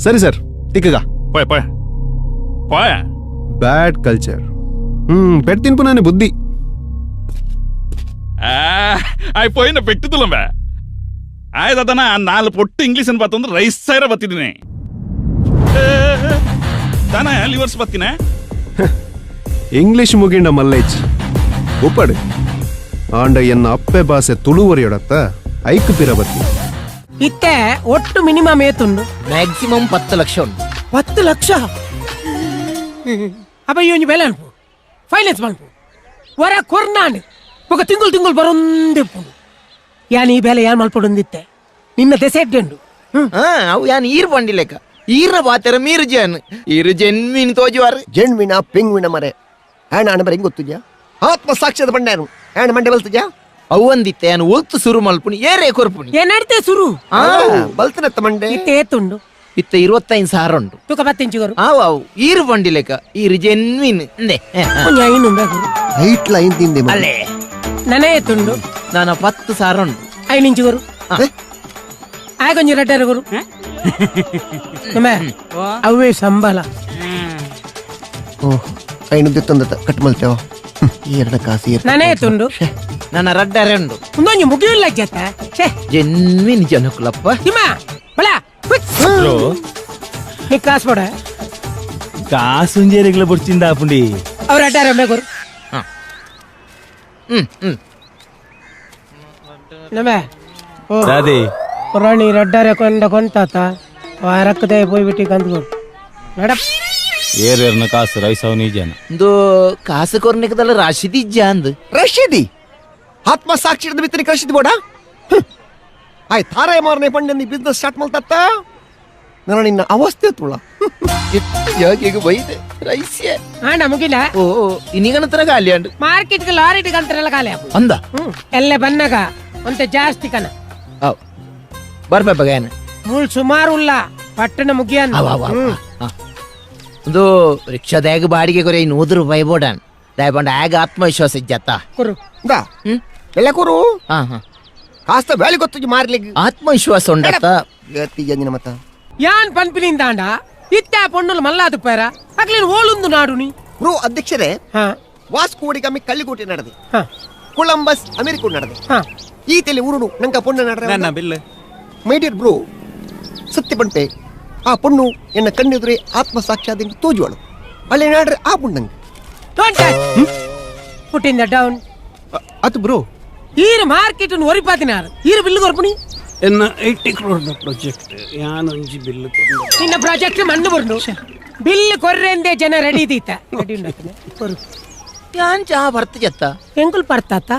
Speaker 11: ಸರಿ ಸರ್, ತಿಕ್ಕಗ.
Speaker 10: ಪೋಯ ಪೋಯ ಪೋಯ.
Speaker 11: ಬ್ಯಾಡ್ ಕಲ್ಚರ್. ಪೆಟ್ ತಿನ್ಪು ನಾನೇ ಬುದ್ಧಿ.
Speaker 10: ಆಯ್ ಪೋಯಿನ ಪೆಟ್ಟು ತುಲಂಬೆ ಆಯ್ತದನ ನಾಲ್ ಪೊಟ್ಟು ಇಂಗ್ಲೀಷ್ ಬತ್ತಂದ್ರೆ ರೈಸ್ ಸೈರ ಬತ್ತಿದ್ದೀನಿ ತಾನ ಲಿವರ್ಸ್ ಬತ್ತಿನ.
Speaker 11: ಇಂಗ್ಲಿಷ್ ಮುಗಿಂಡ ಮಲ್ಲೈಚ್ ಉಪ್ಪಡು ಆಂಡ ಎನ್ನ ಅಪ್ಪೆ ಬಾಸೆ ತುಳುವರಿಯೊಡತ್ತ ಐಕ್ ಪಿರಬತ್ತಿ.
Speaker 7: ಇತ್ತೆ ಒಟ್ಟು ಮಿನಿಮಮ್ ಏತುಂಡು?
Speaker 12: ಮ್ಯಾಕ್ಸಿಮಮ್ 10 ಲಕ್ಷ ಉಂಟು.
Speaker 7: 10 ಲಕ್ಷ? ಅಪ್ಪ, ಈ ಒಂಜಿ ಬೆಲೆ ಅನ್ಪು, ಫೈನಾನ್ಸ್ ಮನ್ಪು, ವರ ಕೊರ್ನಾಂಡ್ ಬೊಕ ತಿಂಗಳು ತಿಂಗಳು ಬರೊಂದಿಪ್ಪುಂಡು. ಯಾನ್ ಈ ಬೆಲೆ ಯಾನ್ ಮಲ್ಪೊಡೊಂದಿತ್ತೆ ನಿನ್ನ ದೆಸೆ ಎಡ್ಡೆಂಡು.
Speaker 12: ಹಾ, ಅವು ಯಾನ್ ಈರ್ ಬಂಡಿ ಲೆಕ್ಕ, ಈರ್ನ ಬಾತೆರ ಮೀರು ಜನ್ ಈರು ಜನ್ಮೀನ್ ತೋಜುವಾರು.
Speaker 4: ಜೆಣ್ವಿನ ಪೆಂಗ್ವಿನ ಮರೆ ಹ್ಯಾಣ ಅಣ್ಣ ಬರ ಹೆಂಗ್ ಗೊತ್ತಿದ್ಯಾ? ಆತ್ಮ ಸಾಕ್ಷ್ಯದ ಬಂಡ್ಯಾನು ಹ್ಯಾಣ ಮಂಡೆ ಬಲ್ತಿದ್ಯಾ?
Speaker 12: ಅವು ಅಂದಿತ್ತೆ ಯಾನ್ ಒಲ್ತು ಸುರು ಮಲ್ಪುನಿ, ಏರೇ ಕೊರ್ಪುನಿ.
Speaker 7: ಏನಾಡ್ತೆ ಸುರು?
Speaker 4: ಬಲ್ತನತ್ತ ಮಂಡೆ.
Speaker 7: ಇತ್ತೆ ಏತುಂಡು?
Speaker 12: ಇತ್ತ 25,000 ಉಂಟು.
Speaker 7: ತುಕ ಪತ್ತಿಂಚಿಗರು.
Speaker 12: ಆವು ಆವು, ಈರು ಬಂಡಿ ಲೆಕ್ಕ, ಈರು ಜೆನ್ವಿನ್ ಅಂದೆ.
Speaker 7: ಒಂಜಿ ಐನು ಬೇಕು.
Speaker 4: ರೈಟ್ ಲೈನ್ ತಿಂದೆ.
Speaker 12: ಅಲ್ಲೇ.
Speaker 7: ನನೇ ಏತುಂಡು?
Speaker 12: ನಾನು 10,000 ಉಂಟು.
Speaker 7: ಐನಿಂಚಿಗರು. ಆಗೊಂಜಿ ರಡ್ಡರು ಅವೇ ಸಂಬಳ.
Speaker 4: ಓಹ್, ಐನು ತಂದ ಕಟ್ ಮಲ್ತೇವ ಎರಡ ಕಾಸು.
Speaker 7: ನನೇ ತುಂಡು.
Speaker 12: ನನ್ನ ರಡ್ಡರೆ ಉಂಡು.
Speaker 7: ಒಂದೊಂಜಿ ಮುಗಿಯುಲ್ಲ ಜತ್ತ ಛೇ.
Speaker 12: ಜೆನ್ವಿನ್ ಜನಕುಲಪ್ಪ.
Speaker 7: ತಿಮ್ಮ ಬಳ.
Speaker 5: ಬ್ರೋ.
Speaker 7: ನೀ ಕಾಸು ಕೊಡ.
Speaker 5: ಕಾಸುಂಜೇರಿಗಳ ಬುಡ್ಚಿಂದ ಆಪುಂಡಿ.
Speaker 7: ಅವ್ರ ಅಡ್ಡಾರ ಮೇಗುರು.
Speaker 12: ಹ್ಮ್ ಹ್ಮ್.
Speaker 7: ನಮೆ.
Speaker 5: ದಾದಿ.
Speaker 7: ಪುರಾಣಿ ರಡ್ಡಾರೆ ಕೊಂಡ ಕೊಂತಾತ ವಾರಕ್ಕದೇ ಪೋಯ್ಬಿಟ್ಟು ಕಂದ್ಕೊಡು ನಡ.
Speaker 5: ಏರೇರ್ನ ಕಾಸು ರೈಸವ್ ನೀಜನ.
Speaker 12: ಒಂದು ಕಾಸು ಕೊರ್ನಿಕದಲ್ಲ ರಾಶಿದಿ ಇಜ್ಜ ಅಂದ್.
Speaker 4: ರಶೀದಿ ಆತ್ಮ ಸಾಕ್ಷಿ ಬಿತ್ತನೆ ರಶೀದಿ ಬೋಡ. ಆಯ್ ತಾರೇ ಮಾರನೆ ಪಂಡ ನೀ ಬಿಸ್ನೆಸ್ ಸ್ಟಾರ್ಟ್ ಮಲ್ತತ್ತ ನಾನು ನಿನ್ನ ಅವಸ್ಥೆ ತುಳ.
Speaker 12: ಯಾಕೆ ಬೈದೆ ರೈಸ್ಯ.
Speaker 7: ಆಂಡ ಮುಗಿಲ.
Speaker 12: ಓ, ಇನ್ನೀಗನತ್ರ ಖಾಲಿ ಅಂಡ್.
Speaker 7: ಮಾರ್ಕೆಟ್ಗೆ ಲಾರಿ ಕಂತಾರೆಲ್ಲ ಖಾಲಿ ಆಪು.
Speaker 12: ಅಂದ.
Speaker 7: ಎಲ್ಲೆ ಬನ್ನಗ ಒಂತೆ ಜಾಸ್ತಿ ಕನ.
Speaker 12: ಅವ್ ಬರ್ಪೆ ಬಗಾಯನ.
Speaker 7: ಮೂಲ್ ಸುಮಾರು ಉಲ್ಲ ಪಟ್ಟಣ ಮುಗಿಯನ್.
Speaker 12: ಅವ ಅವ ಅವ. ಒಂದು ರಿಕ್ಷಾದಾಗ ಬಾಡಿಗೆ ಕೊರೆ 100 ರೂಪಾಯಿ ಬೋಡಾನ್ ದಾಯಪಂಡ ಆಗ ಆತ್ಮವಿಶ್ವಾಸ ಇಜ್ಜತ್ತ.
Speaker 7: ಕುರು.
Speaker 4: ಇಂದಾ. ಎಲ್ಲ ಕೂರು.
Speaker 12: ಹಾ ಹಾ.
Speaker 4: ಕಾಸ್ತ ಬ್ಯಾಲಿ ಗೊತ್ತು ಮಾರ್ಲಿಕ್ಕೆ.
Speaker 12: ಆತ್ಮವಿಶ್ವಾಸ ಉಂಡತ್ತ.
Speaker 4: ಗತಿ ಮತ್ತ.
Speaker 7: ಯಾನ್ ಪನ್ಪಿನಿಂದಾಂಡ ಇತ್ತ ಪೊಣ್ಣುಲು ಮಲ್ಲಾದು ಪೇರ ಅಗ್ಲಿನ ಓಲುಂದು ನಾಡು ನೀ.
Speaker 4: ಬ್ರೋ ಅಧ್ಯಕ್ಷರೇ,
Speaker 7: ಹಾ.
Speaker 4: ವಾಸ್ಕೋಡಿಗಮ್ಮಿ ಕಳ್ಳಿಕೋಟೆ ನಡೆದೆ,
Speaker 7: ಹಾ.
Speaker 4: ಕೊಲಂಬಸ್ ಅಮೆರಿಕ ನಡೆದೆ,
Speaker 7: ಹಾ.
Speaker 4: ಈ ತೆಲೆ ಊರುಡು ನಂಗ ಪೊಣ್ಣು ನಡ್ರೆ.
Speaker 6: ನನ್ನ bill.
Speaker 4: My dear bro, ಸತ್ಯ ಪಂಪೆ ಆ ಪೊಣ್ಣು ಎನ್ನ ಕಣ್ಣೆದುರೆ ಆತ್ಮ ಸಾಕ್ಷಾತ್ ತೋಜುವಳು ಅಲ್ಲೇ ನಾಡ್ರೆ ಆ ಪುಣ್ಣಂಗೆ.
Speaker 7: Don't touch, put in the down.
Speaker 11: ಅದು ಬ್ರೋ.
Speaker 7: ಈರು ಮಾರ್ಕೆಟ್ ಒರಿಪಾತಿನಾರು ಈರು ಬಿಲ್ಲು ಕೊರ್ಪುಣಿ.
Speaker 8: ಎನ್ನ 80 ಕ್ರೋರ್ ಪ್ರಾಜೆಕ್ಟ್ ಯಾನೊಂಜಿ ಬಿಲ್.
Speaker 7: ನಿನ್ನ ಪ್ರಾಜೆಕ್ಟ್ ಮಣ್ಣು ಬರ್ನು ಬಿಲ್ ಕೊರ್ರೆಂದೆ ಜನ ರೆಡಿ ದೀತ ರೆಡಿ ಕೊರು.
Speaker 12: ಯಾನ್ ಚಾ ಬರ್ತ ಜತ್ತ.
Speaker 7: ಎಂಕುಲ್ ಪರ್ತಾತ.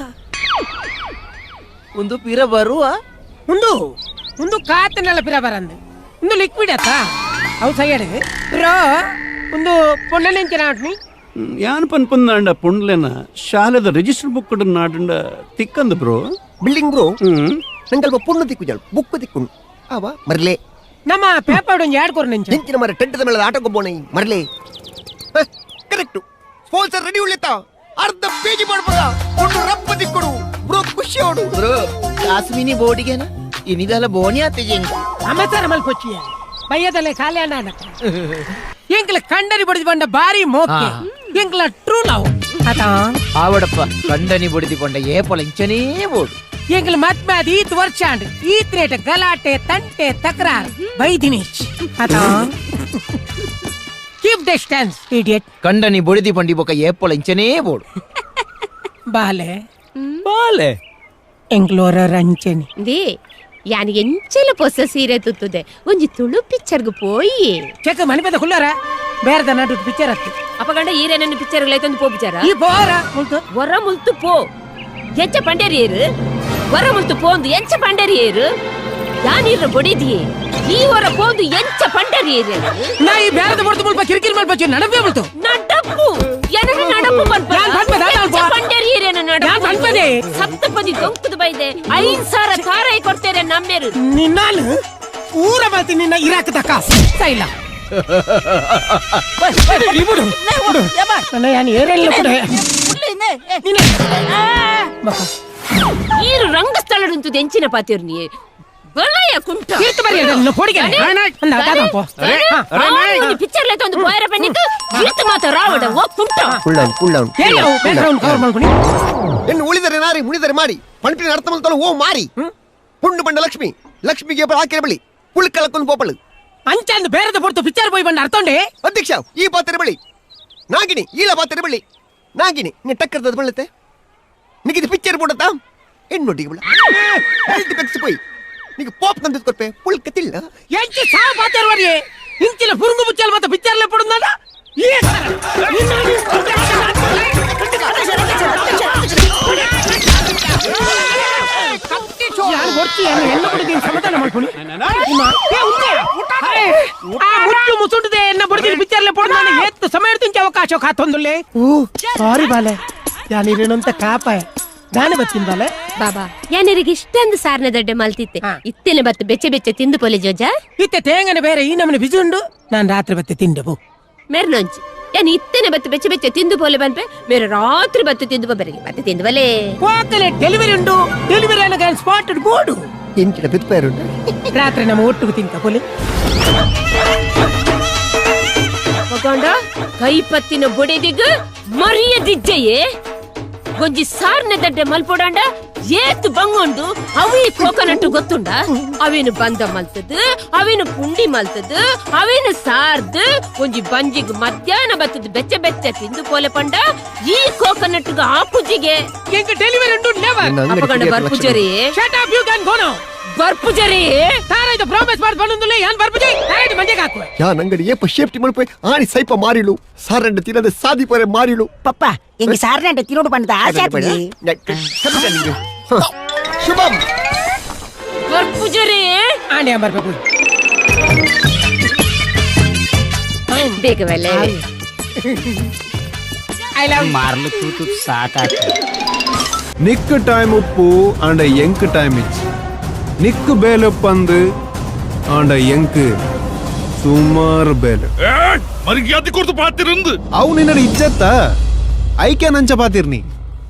Speaker 12: ಒಂದು ಪಿರ ಬರುವ.
Speaker 7: ಉಂದು ಉಂದು ಕಾತನೆಲ್ಲ ಪಿರ ಬರಂದು ಉಂದು ಲಿಕ್ವಿಡ್ ಆತ ಅವು ಸೈಯಡ್ ಬ್ರೋ ಒಂದು ಪೊಣ್ಣನೆಂಚಿನ ಆಟ್ನಿ.
Speaker 8: ಯಾನ್ ಪನ್ಪಂದಾಂಡ ಪುಂಡ್ಲೆನ ಶಾಲೆದ ರಿಜಿಸ್ಟರ್ ಬುಕ್ ನಾಡುಂಡ ತಿಕ್ಕಂದು bro.
Speaker 4: Building bro, ನಂಗಲ್ಪ ಪೊಣ್ಣು ತಿಕ್ಕು ಜಾಳು ಬುಕ್ ತಿಕ್ಕು ಆವ ಮರ್ಲೆ.
Speaker 7: ನಮ್ಮ ಪೇಪರ್ ಒಂಜಿ ಆಡ್ ಕೊರು ನೆಂಚ.
Speaker 4: ಹೆಂಚಿನ ಮರ ಟೆಂಟದ ಮೇಲೆ ಆಟ ಗೊಬ್ಬೋಣ ಮರ್ಲೆ. Correct sponsor ready ಉಳಿತ ಅರ್ಧ ಪೇಜಿ ಮಾಡ್ಬೋದ ಪೊಣ್ಣು ರಪ್ಪ ತಿಕ್ಕೊಡು ಬ್ರೋ ಖುಷಿ ಅವಡು.
Speaker 12: ಬ್ರೋ ಕಾಸುಮಿನಿ ಬೋಡಿಗೆನ ಇನಿದಲ್ಲ ಬೋನಿ ಆತೆ ಜೆಂಗ್.
Speaker 7: ಅಮಸರ ಮಲ್ಪೊಚ್ಚಿಯ ಬಯ್ಯದಲ್ಲೇ ಖಾಲಿ ಅಣ್ಣ ಎಂಕ್ಲ ಕಂಡರಿ ಬಡಿದು ಬಂಡ ಬಾರಿ ಮೋಕೆ ಎಂಕ್ಲ ಟ್ರೂ ಲವ್ ಅತ.
Speaker 12: ಆವಡಪ್ಪ ಕಂಡನಿ ಬಡಿದಿ ಕೊಂಡ ಏಪಲ ಇಂಚನೇ ಬೋಡು.
Speaker 7: ಎಂಕ್ಲ ಮದ್ಮೆ ಅದು ಈತ್ ವರ್ಷ ಅಂಡ್ ಈತ್ ರೇಟ್ ಗಲಾಟೆ ತಂಟೆ ತಕರಾರ್ ಬೈ ದಿನೇಶ್ ಅತ. Keep distance idiot.
Speaker 12: ಕಂಡನಿ ಬಡಿದಿ ಬಂಡಿ ಬೊಕ ಏಪಲ ಇಂಚನೇ ಬೋಡು.
Speaker 7: ಬಾಲೆ
Speaker 5: ಬಾಲೆ.
Speaker 7: ಎಂಕ್ಲೋರ ರಂಚನಿ.
Speaker 13: They ಯಾನ್ ಎಂಚಲ ಪೊಸ ಸೀರೆ ತುತ್ತುದೆ ಒಂಜಿ ತುಳು ಪಿಕ್ಚರ್ಗ್ ಪೋಯಿ.
Speaker 7: ಚೆಕ್ ಮನಿಪದ ಕುಲ್ಲಾರ ಬೇರೆದ ನಡು ಪಿಕ್ಚರ್ ಅತ್ತು.
Speaker 13: ಅಪಗಂಡ ಈರೇನನ್ನು ಪಿಕ್ಚರ್ ಲೈತೊಂದು ಪೋಪಿಚಾರ.
Speaker 7: ಈ ಬೋರ ಮುಲ್ತು.
Speaker 13: ಒರ ಮುಲ್ತು ಪೋ ಎಂಚ ಪಂಡೇರಿಯೇರು ಒರ ಮುಲ್ತು ಪೋಂದು ಎಂಚ ಪಂಡೇರಿಯೇರು ಯಾನೀರ್ನ ಬೊಡಿದಿಯೇ ಈ ಒರ ಪೋಂದು ಎಂಚ ಪಂಡೇರಿಯೇರು.
Speaker 7: ನಾ ಈ ಬೇರೆದ ಮುಡ್ತು ಮುಲ್ಪ ಕಿರಿಕಿರಿ ಮಲ್ಪಚ್ಚು ನಡಪೇ ಮುಲ್ತು.
Speaker 13: ನಡಪು ಏನನ್ನ ನಡಪು ಪನ್ಪ.
Speaker 7: ಯಾನ್ ಪನ್ಪದ
Speaker 13: ಎಂಚ ಪಂಡೇರಿಯೇರೇನ ನಡಪು.
Speaker 7: ಯಾನ್ ಪನ್ಪದೆ.
Speaker 13: ಸಪ್ತಪದಿ ದೊಂಕುದು ಬೈದೆ 5,000 ತಾರಾಯಿ ಕೊಡ್ತೇರೆ ನಮ್ಮೇರು.
Speaker 7: ನಿನ್ನಾನು ಊರ ಬಾತಿ ನಿನ್ನ ಇರಾಕದ ಕಾಸು ಸೈಲ.
Speaker 13: ಈರು ರಂಗಸ್ಥಳ ಉಂಟು ಎಂಚಿನ ಪಾತಿರ್ ನೀ ಬಲಯ ಕುಂಟ
Speaker 7: ತೀರ್ಥ ಬರಿ ನಿನ್ನ ಪೋಡಿಗೆ ಅಂದ ದಾದ ಪೋ
Speaker 13: ಪಿಕ್ಚರ್ ಲೇತ ಒಂದು ಪೋಯರ ಪನ್ನಿಕ್ ಈತ ಮಾತ ರಾವಡ ಓ ಕುಂಟ
Speaker 4: ಕೂಲ್ ಡೌನ್ ಕೂಲ್ ಡೌನ್
Speaker 7: ಏಯ್ ಅವು ಬ್ಯಾಕ್ಗ್ರೌಂಡ್ ಕವರ್ ಮಾಡ್ಕೊನಿ
Speaker 4: ಎನ್ನು ಉಳಿದರೆ ನಾರಿ ಮುಣಿದರೆ ಮಾರಿ ಪಣಪಿನ ಅರ್ಥ ಮಲ್ತಲು ಓ ಮಾರಿ ಪುಂಡು ಪಂಡ ಲಕ್ಷ್ಮಿ ಲಕ್ಷ್ಮಿಗೆ ಆಕೆರೆ ಬಳಿ ಪುಳ್ಕಲಕ್ಕೊಂದು ಪೋಪಳು
Speaker 7: ಅಂಚಂದು ಬೇರೆದ ಪೊರ್ತು ಪಿಕ್ಚರ್ ಪೋಯ್ ಬಂಡ ಅರ್ಥೊಂಡೆ
Speaker 4: ಅಧ್ಯಕ್ಷ ಈ ಪಾತ್ರೆ ಬಳಿ ನಾಗಿನಿ ಈಲ ಪಾತ್ರೆ ಬಳಿ ನಾಗಿನಿ ನೀ ಟಕ್ಕರ್ದದ ಬಳ್ಳತ್ತೆ ನಿಗಿದು ಪಿಕ್ಚರ್ ಬೋಡತ್ತಾ ಹೆಣ್ಣೊಟ್ಟಿಗೆ ಬಿಳ ಹೆಲ್ತ್ ಬೆಕ್ಸ್ ಪೋಯ್ ನಿಗೆ ಪೋಪ್ ತಂದು ಕೊರ್ಪೆ ಪುಳ್ಕ ತಿಳ್ಳ
Speaker 7: ಎಂಚಿ ಸಾ ಪಾತ್ರೆ ವರಿಯೆ ಇಂಚಿನ ಪುರುಂಗು ಬುಚ್ಚಲ್ ಮತ್ತ ಪಿಕ್ಚರ್ ಲೆ ಪಡುಂದಲ್ಲ ಈ ಯಾರು ಹೊರ್ಚಿ ಎನ್ನ ಬಿಡಿದೀನಿ ಸಮಾಧಾನ ಮಾಡ್ಕೊಳ್ಳಿ ಆ ಮುಚ್ಚು ಮುಸುಂಟದೆ ಎನ್ನ ಬಿಡ್ತೀನಿ ಪಿಕ್ಚರ್ಲೆ ಪಡುಂದಾನೆ ಏತ್ತು ಸಮಯ ತಿಂಚ ಅವಕಾಶ ಖಾತೊಂದುಲ್ಲೆ ಓ ಸಾರಿ ಬಾಲೆ ಯಾನಿರೇನಂತ ಕಾಪಾಯ ದಾನೆ ಬತ್ತೀನಿ ಬಾಲೆ
Speaker 13: ಬಾಬಾ ಯಾನಿರಿಗೆ ಇಷ್ಟೊಂದು ಸಾರನೆ ದಡ್ಡೆ ಮಲ್ತಿತ್ತೆ ಇತ್ತೇನೆ ಬತ್ತು ಬೆಚ್ಚೆ ಬೆಚ್ಚೆ ತಿಂದು ಪೊಲೆ ಜೋಜ
Speaker 7: ಇತ್ತೆ ತೇಂಗನೆ ಬೇರೆ ಈ ನಮ್ಮನೆ ಬಿಜಿ ಉಂಡು ನಾನು ರಾತ್ರಿ ಬತ್ತೆ ತಿಂಡೆ ಬೋ
Speaker 13: ಮೆರ್ನೊಂಚಿ ಯಾನ್ ಇತ್ತೇನೆ ಬತ್ತು ಬೆಚ್ಚೆ ಬೆಚ್ಚೆ ತಿಂದು ಪೋಲೆ ಬಂದ್ಪೆ ಮೇರೆ ರಾತ್ರಿ ಬತ್ತು ತಿಂದು ಬರಿಗೆ ಬತ್ತೆ ತಿಂದು ಬಲೆ
Speaker 7: ಕೋಕಲೆ ಡೆಲಿವರಿ ಉಂಡು ಡೆಲಿವರಿ ಅನ್ನಗ ಸ್ಪಾಟ್ ಬೋಡು
Speaker 4: ಎಂಚಿನ ಬಿತ್ಪೇರುಂಡು
Speaker 7: ರಾತ್ರಿ ನಮ್ಮ ಒಟ್ಟಿಗೆ ತಿಂತ ಪೊಲೆ
Speaker 13: ಮಗಂಡ ಕೈಪತ್ತಿನ ಬೊಡೆದಿಗ ಮರಿಯದಿಜ್ಜೆಯೇ ಗೊಂಜಿ ಸಾರ್ನೆ ದಡ್ಡೆ ಮಲ್ಪೊಡಾಂಡ ಏತು ಬಂಗೊಂಡು ಅವಿ ಕೋಕೋನಟ್ ಗೊತ್ತುಂಡ ಅವೇನು ಬಂದ ಮಲ್ತದ ಅವೇನು ಪುಂಡಿ ಮಲ್ತದ ಅವೇನು ಸಾರ್ದು ಒಂಜಿ ಬಂಜಿಗ್ ಮಧ್ಯಾಹ್ನ ಬತ್ತದ ಬೆಚ್ಚ ಬೆಚ್ಚ ತಿಂದು ಪೋಲೆ ಪಂಡ ಈ ಕೋಕೋನಟ್ ಆಪುಜಿಗೆ
Speaker 7: ಎಂಕ ಡೆಲಿವರಿ ಉಂಡು ನೆವರ್
Speaker 13: ಅಪಗಂಡ ಬರ್ಪುಜರಿ
Speaker 7: shut up you can go now
Speaker 13: ಬರ್ಪುಜರಿ
Speaker 7: ತಾರ ಇದು ಪ್ರಾಮಿಸ್ ಮಾಡಿ ಬಂದುಲ್ಲ ಯಾನ್ ಬರ್ಪುಜಿ ತಾರ ಮಂಜೆಗೆ ಹಾಕುವೆ
Speaker 4: ಯಾನ್ ಅಂಗಡಿ ಏಪ ಸೇಫ್ಟಿ ಮಲ್ಪೆ ಆಣಿ ಸೈಪ ಮಾರಿಳು ಸಾರಂಡ ತಿನ್ನದೆ ಸಾದಿ ಪರೆ ಮಾರಿಳು
Speaker 9: ಪಪ್ಪ ಎಂಗೆ ಸಾರನೆ ತಿನ್ನೋಡು ಬಂದ ಆಸೆ ಆತ್ರಿ
Speaker 4: ಶುಭಂ
Speaker 13: ಬರ್ಪುಜರಿ
Speaker 7: ಆಂಡಿ ಬರ್ಬೇಕು
Speaker 13: ಬೇಗ ಬಲೆ
Speaker 7: I love
Speaker 6: ಮಾರ್ಲು ತೂತು ಸಾಕಾಯ್ತು
Speaker 11: ನಿಕ್ ಟೈಮ್ ಉಪ್ಪು ಆಂಡ ಎಂಕ್ ಟೈಮ್ ಇಚ್ಚು ನಿಕ್ಕು ಬೇಲೆಪ್ಪಂದು ಆಂಡ ಎಂಕ್ ಸುಮಾರು ಬೇಲೆ
Speaker 10: ಮರ್ಯಾದೆ ಕೊಡ್ತು ಪಾತಿರಂದು
Speaker 11: ಅವು ನಿನ್ನ ಇಜ್ಜತ್ತ ಐಕೆ ನಂಚ ಪಾತಿರ್ನಿ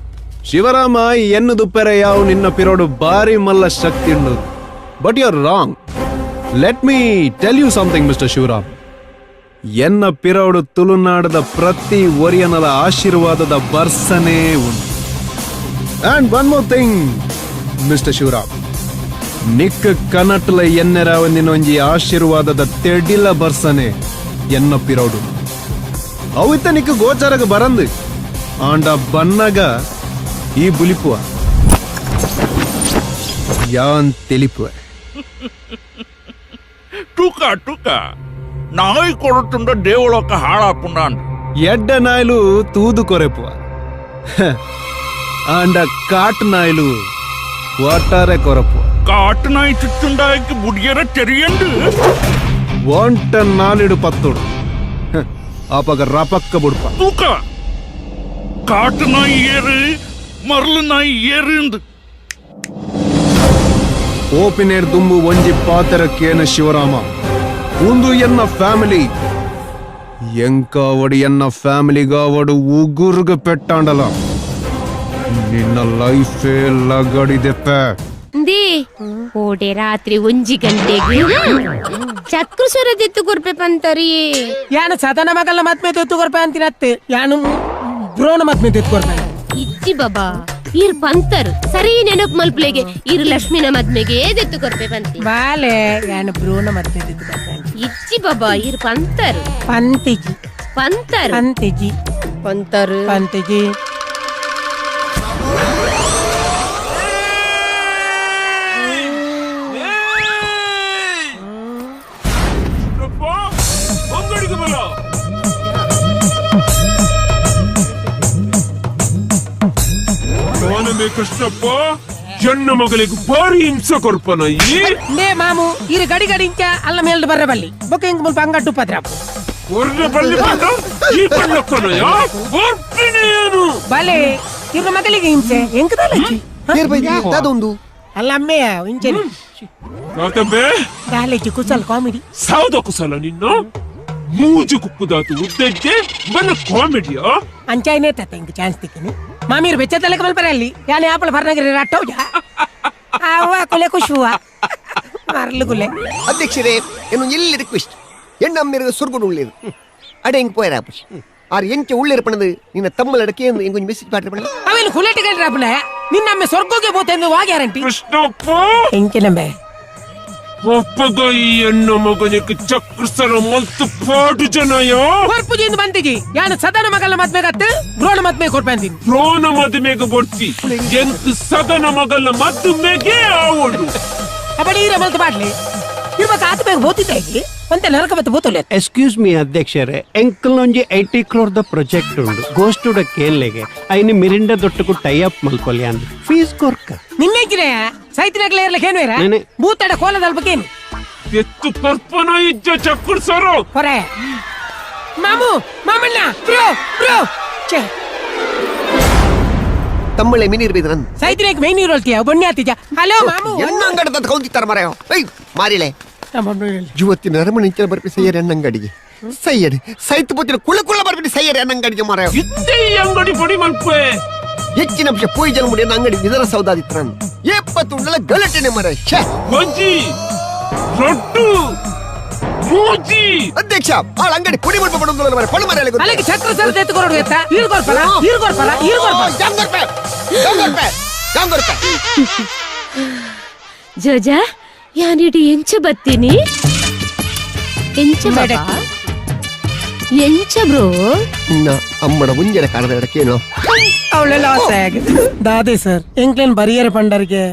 Speaker 11: ಶಿವರಾಮ ಎನ್ನು ದುಪ್ಪೆರೆ ಯಾವು ನಿನ್ನ ಪಿರೋಡು ಬಾರಿ ಮಲ್ಲ ಶಕ್ತಿ ಉಂಡು but you are wrong let me tell you something mister Shivaram ಎನ್ನ ಪಿರೋಡು ತುಳುನಾಡದ ಪ್ರತಿ ಒರಿಯನದ ಆಶೀರ್ವಾದದ ಬರ್ಸನೇ ಉಂಟು and one more thing mister Shivaram Nick ಕನಟ್ಲ ಎನ್ನೆರಾವ ನಿನ್ನೊಂಜಿ ಆಶೀರ್ವಾದದ ತೆಡಿಲ ಬರ್ಸನೆ ಎನ್ನ ಪಿರೋಡು ಅವಿತ ನಿಕ್ ಗೋಚಾರಗ ಬರಂದು ಆಂಡ ಬನ್ನಗ ಈ ಬುಲಿಪುವ ಯಾನ್ ತೆಲಿಪುವ
Speaker 10: ಟೂಕ ಟೂಕ ನಾಯಿ ಕೊರಟುಂಡ ದೇವಳೊಕ್ಕ ಹಾಳಾಪುಂಡ
Speaker 11: ಎಡ್ಡ ನಾಯ್ಲು ತೂದು ಕೊರೆಪುವ ಆಂಡ ಕಾಟ್ ನಾಯ್ಲು ಒಟ್ಟಾರೆ ಕೊರಪುವ
Speaker 10: ಕಾಟು ನಾಯಿ ಚುಚ್ಚುಂಡಾಯ್ക്ക് ಬುಡಿಯರ ತೆರಿಯಂಡು
Speaker 11: ಒಂಟ ನಾಲಿಡು ಪತ್ತೋಡು ಆಪಗ ರಪಕ್ಕ ಬುಡ್ಪ
Speaker 10: ತೂಕ ಕಾಟು ನಾಯಿ ಏರು ಮರಳು ನಾಯಿ ಏರು
Speaker 11: ಓಪಿನೇರ್ ದುಂಬು ಒಂಜಿ ಪಾತೆರ ಕೇನ ಶಿವರಾಮ ಉಂದು ಎನ್ನ ಫ್ಯಾಮಿಲಿ ಎಂಕಾವಡು ಎನ್ನ ಫ್ಯಾಮಿಲಿಗಾವಡು ಉಗುರ್ಗ ಪೆಟ್ಟಾಂಡಲ ನಿನ್ನ ಲೈಫೇ ಲಗಡಿದೆಪ್ಪ
Speaker 13: ದಿ ಓಡೆ ರಾತ್ರಿ ಒಂಜಿ ಗಂಟೆಗೆ ಚಕ್ರ ಸ್ವರದಿತ್ತು ಗುರ್ಪೆ ಪಂತರಿ
Speaker 7: ಯಾನು ಸದನ ಮಗಲ್ನ ಮತ್ಮೆ ತೆತ್ತು ಕೊರ್ಪೆ ಅಂತಿನತ್ತೆ ಯಾನು ಬ್ರೋನ ಮತ್ಮೆ ತೆತ್ತು ಕೊರ್ಪೆ
Speaker 13: ಇಜ್ಜಿ ಬಾಬಾ ಈರ್ ಪಂತರು ಸರಿ ನೆನಪು ಮಲ್ಪಲೆಗೆ ಈರ್ ಲಕ್ಷ್ಮಿನ ಮದ್ಮೆಗೆ ಏದೆತ್ತು ಕೊರ್ಪೆ ಪಂತಿ
Speaker 7: ಬಾಲೆ ಯಾನು ಬ್ರೋನ ಮತ್ಮೆ ತೆತ್ತು ಕೊರ್ಪೆ
Speaker 13: ಇಜ್ಜಿ ಬಾಬಾ ಈರ್ ಪಂತರು
Speaker 7: ಪಂತಿಜಿ
Speaker 13: ಪಂತರು
Speaker 7: ಪಂತಿಜಿ
Speaker 13: ಪಂತರು
Speaker 7: ಪಂತಿಜಿ
Speaker 10: ಕೃಷ್ಣಪ್ಪ ಜನ್ನ ಮಗಳಿಗೆ ಭಾರಿ ಹಿಂಸೆ ಕೊರ್ಪನ ಈ
Speaker 7: ನೇ ಮಾಮು ಇರು ಗಡಿ ಗಡಿ ಇಂಚ ಅಲ್ಲ ಮೇಲ್ದು ಬರ್ರ ಬಲ್ಲಿ ಬೊಕ್ಕ ಇಂಕ್ ಮುಲ್ಪ ಅಂಗಟ್ಟು ಪದ್ರಾಪು
Speaker 10: ಕೊರ್ನ ಬಲ್ಲಿ ಬಂದ ಈ ಬಣ್ಣಕ್ಕನಯ್ಯ ಕೊರ್ಪಿನೇನು
Speaker 7: ಬಲೆ ಇವ್ರ ಮಗಳಿಗೆ ಹಿಂಸೆ ಎಂಕದಲ್ಲ
Speaker 4: ಅದೊಂದು
Speaker 7: ಅಲ್ಲ ಅಮ್ಮೆಯ ಇಂಚನೆ
Speaker 10: ತಾತಂಬೆ
Speaker 7: ದಾಲೇಜಿ ಕುಸಲ್ ಕಾಮಿಡಿ
Speaker 10: ಸಾವ್ದ ಕುಸಲ ನಿನ್ನ ಮೂಜು ಕುಕ್ಕುದಾತು ಉದ್ದೆಜ್ಜೆ ಬನ್ನ ಕಾಮಿಡಿಯಾ
Speaker 7: ಅಂಚಾಯ್ನೇ ತಾತ ಇಂಕ್ ಚಾನ್ಸ್ ತಿಕ್ಕಿನಿ ಮಾಮೀರ್ ಬೆಚ್ಚ ತಲೆಕ ಮಲ್ಪರೆ ಅಲ್ಲಿ ಯಾನೆ ಆಪಳ ಬರ್ನಗರಿ ರಟ್ಟೌಜ ಅವ ಕೊಲೆ ಖುಷುವ ಮಾರ್ಲುಗುಲೆ.
Speaker 4: ಅಧ್ಯಕ್ಷರೇ, ಏನು ಎಲ್ಲಿ ರಿಕ್ವೆಸ್ಟ್, ಎಣ್ಣಮ್ಮಿರ ಸುರ್ಗುಡು ಉಳ್ಳೇರು ಅಡೆ ಹೆಂಗ್ ಪೋಯರ ಆಪುಜಿ. ಆರ್ ಎಂಚ ಉಳ್ಳೇರು ಪಣದು ನಿನ್ನ ತಮ್ಮಲಡಕ್ಕೆ ಎಂಗೊಂಜಿ ಮೆಸೇಜ್ ಪಾಡ್ರೆ ಪಣ.
Speaker 7: ಅವೇನು ಕುಲೆಟುಗಳ್ರಾಪುನ ನಿನ್ನಮ್ಮೆ ಸ್ವರ್ಗೋಗೆ ಬೋತೆಂದು ವಾ ಗ್ಯಾರಂಟಿ?
Speaker 10: ಕೃಷ್ಣಪ್ಪ.
Speaker 7: ಎಂಚಿನಂಬೆ?
Speaker 10: ಒಪ್ಪಗ ಈ ಎಣ್ಣು ಮಗನಿಗೆ ಚಕ್ರಸರ ಮಲ್ತು ಪಾಡು ಜನಯ.
Speaker 7: ಕೊರ್ಪುಜಿಂದ ಬಂದಿಜಿ ಯಾನು ಸದನ ಮಗಲ ಮದ್ಮೆಗತ್ತು ದ್ರೋಣ ಮದ್ಮೆ ಕೊರ್ಪಂದಿನಿ.
Speaker 10: ದ್ರೋಣ ಮದುಮೆಗೆ ಬೊಡ್ತಿ, ಎಂಕ್ ಸದನ ಮಗಲ ಮದುಮೆಗೆ ಆವಡು.
Speaker 7: ಅಬಡಿ ಈರ ಮಲ್ತು ಪಾಡ್ಲಿ ಇರ್ಬೇಕು ಆತ ಬೇಗ ಬೋತಿದ್ದಾಗಿ ಒಂತೆ ನರಕ ಬತ್ತು ಬೋತುಲೆ.
Speaker 8: ಎಕ್ಸ್ಕ್ಯೂಸ್ ಮೀ ಅಧ್ಯಕ್ಷರೇ, ಎಂಕಲ್ನೊಂಜಿ 80 ಕ್ರೋರ್ the project ಉಂಡು ಗೋಸ್ಟುಡ ಕೇನ್ಲೆಗೆ ಐನು ಮಿರಿಂಡ ದೊಟ್ಟకు ಟೈ ಅಪ್ ಮಲ್ಕೊಲ್ಯಾನ್ ಫೀಸ್ ಕೊರ್ಕ.
Speaker 7: ನಿನ್ನೆಂಚಿನ ಸೈತಿನಾಗ್ಲೇ ಇರ್ಲಿಕ್ಕೆ ಏನು ಇರ
Speaker 8: ನೇನೆ.
Speaker 7: ಬೂತಡ ಕೋಲದಲ್ಪಕೇನು
Speaker 10: ಎತ್ತು ಕರ್ಪನ ಇಜ್ಜ ಚಕ್ರ ಸರು.
Speaker 7: ಹೊರೆ ಮಾಮು ಮಾಮಣ್ಣ ಬ್ರೋ ಬ್ರೋ ಛೇ.
Speaker 4: ತಮ್ಮಳೆ ಮಿನಿರ್ ಬಿದ್ರನ್.
Speaker 7: ಸೈತಿನಾಗ್ ಮೈ ನೀರು ಹೊಲ್ತೀಯ ಬೊಣ್ಣೆ ಆತಿಜ. ಹಲೋ ಮಾಮು.
Speaker 4: ಎಣ್ಣಂಗಡ ತತ್ ಕೌಂತಿತ್ತಾರ ಮರೆಯೋ. ಏಯ್ ಮಾರಿಲೆ, ಜುವತ್ತಿನ ಅರಮನೆ ಇಂಚಿನ ಬರ್ಪಿ ಸೈಯರ್ ಎಣ್ಣಂಗಡಿಗೆ ಸೈಯರ್ ಸೈತ್ ಪೋತಿನ ಕುಳ್ಳ ಕುಳ್ಳ ಬರ್ಪಿ ಸೈಯರ್ ಎಣ್ಣಂಗಡಿಗೆ ಮರೆಯೋ.
Speaker 10: ಇದ್ದೇ ಈ ಅಂಗಡಿ ಪೊಡಿ ಮಲ್ಪೆ.
Speaker 4: ಹೆಚ್ಚಿನ ಅಂಶ ಪೋಯಿಜನ್ ಮುಡಿ ಅಂಗಡಿ ವಿಧಾನ ಸೌದಾದಿತ್ರನ್ ಏಪತ್ತುಂಡಲ ಗಲಟೆನೆ ಮರ. ಛೇ.
Speaker 10: ಒಂಜಿ ರೊಟ್ಟು ಮೂಜಿ.
Speaker 4: ಅಧ್ಯಕ್ಷ, ಆಳ ಅಂಗಡಿ ಪುಡಿ ಮಲ್ಪ ಪಡೊಂದುಲ್ಲ ಮರೆ ಪಣ ಮರೆಯಲೆ.
Speaker 7: ಅಲ್ಲಿಗೆ ಚಕ್ರ ಸರ್ ಎತ್ತು ಕೊರಡು ಎತ್ತ ಈರ್ ಕೊರ್ಪಲ ಈರ್ ಕೊರ್ಪಲ ಈರ್ ಕೊರ್ಪಲ.
Speaker 13: ಜೋಜಾ, ಯಾನಿಡಿ ಎಂಚ ಬತ್ತೀನಿ? ಎಂಚ ಬಾಬಾ? ಎಂಚ ಬ್ರೋ?
Speaker 4: ಅಮ್ಮಡ ಮುಂಜಾನೆ ಕಾಣದ ಎಡಕೇನು.
Speaker 7: ಅವಳೆಲ್ಲ ಆಸೆ ಆಗಿದೆ ದಾದಿ ಸರ್ ಎಂಕ್ಲೇನ್ ಬರಿಯರ ಪಂಡರಿಗೆ.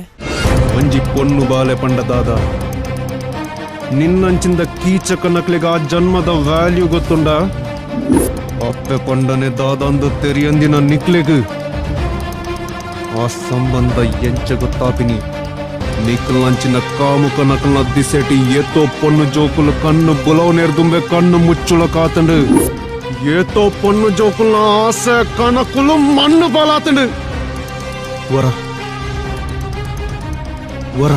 Speaker 11: ಒಂಜಿ ಪೊಣ್ಣು ಬಾಲೆ ಪಂಡ ದಾದ, ನಿನ್ನಂಚಿಂದ ಕೀಚಕ ನಕ್ಲಿಗ ಆ ಜನ್ಮದ ವ್ಯಾಲ್ಯೂ ಗೊತ್ತುಂಡ? ಅಪ್ಪೆ ಪಂಡನೆ ದಾದಂದು ತೆರಿಯಂದಿನ ನಿಕ್ಲೆಗ್ ಆ ಸಂಬಂಧ ಎಂಚ ಗೊತ್ತಾಪಿನಿ? ನಿಕ್ಲಂಚಿನ ಕಾಮುಕ ನಕಲ್ನ ದಿಸೆಟಿ ಏತೋ ಪೊಣ್ಣು ಜೋಕುಲು ಕಣ್ಣು ಬುಲವ್ ನೇರ್ದುಂಬೆ ಕಣ್ಣು ಮುಚ್ಚುಳ ಕಾತಂಡು. ಏತೋ ಪೊಣ್ಣು ಜೋಕುಲ್ನ ಆಸೆ ಕಣಕುಲು ಮಣ್ಣು ಪಾಲಾತಂಡು. ವರ ವರ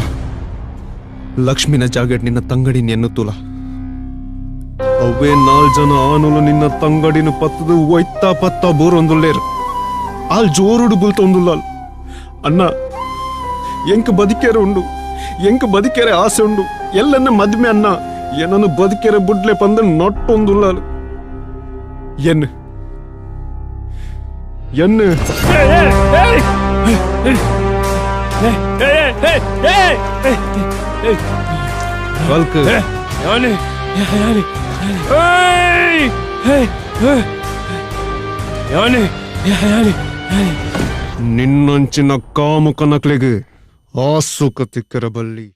Speaker 11: ಲಕ್ಷ್ಮಿನ ಜಾಗೆಟ್ ನಿನ್ನ ತಂಗಡಿನ ಎನ್ನುತ್ತೂಲ. ಅವೇ ನಾಲ್ ಜನ ಆನುಲು ನಿನ್ನ ತಂಗಡಿನ ಪತ್ತದು ಒಯ್ತಾ ಪತ್ತ ಬೋರೊಂದುಲ್ಲೇರು. ಆಲ್ ಜೋರುಡು ಬುಲ್ತೊಂದುಲ್ಲಾಲ್. ಅಣ್ಣ, ಎಂಕ್ ಬದುಕೇರೆ ಉಂಡು, ಎಂಕ್ ಬದುಕೇರೆ ಆಸೆ ಉಂಡು, ಎಲ್ಲನ್ನ ಮದ್ಮೆ ಅಣ್ಣ, ಏನನ್ನು ಬದುಕೇರೆ ಬುಡ್ಲೆ ಪಂದು ನೊಟ್ಟೊಂದುಲ್ಲಾಲು. ಎನ್ನು ಎನ್ನು ಕಲ್ಕ್. ನಿನ್ನಂಚಿನ ಕಾಮುಕ ನಕ್ಲೆಗ್ ಆ ಸುಖ ತಿಕ್ಕರ ಬಲ್ಲಿ.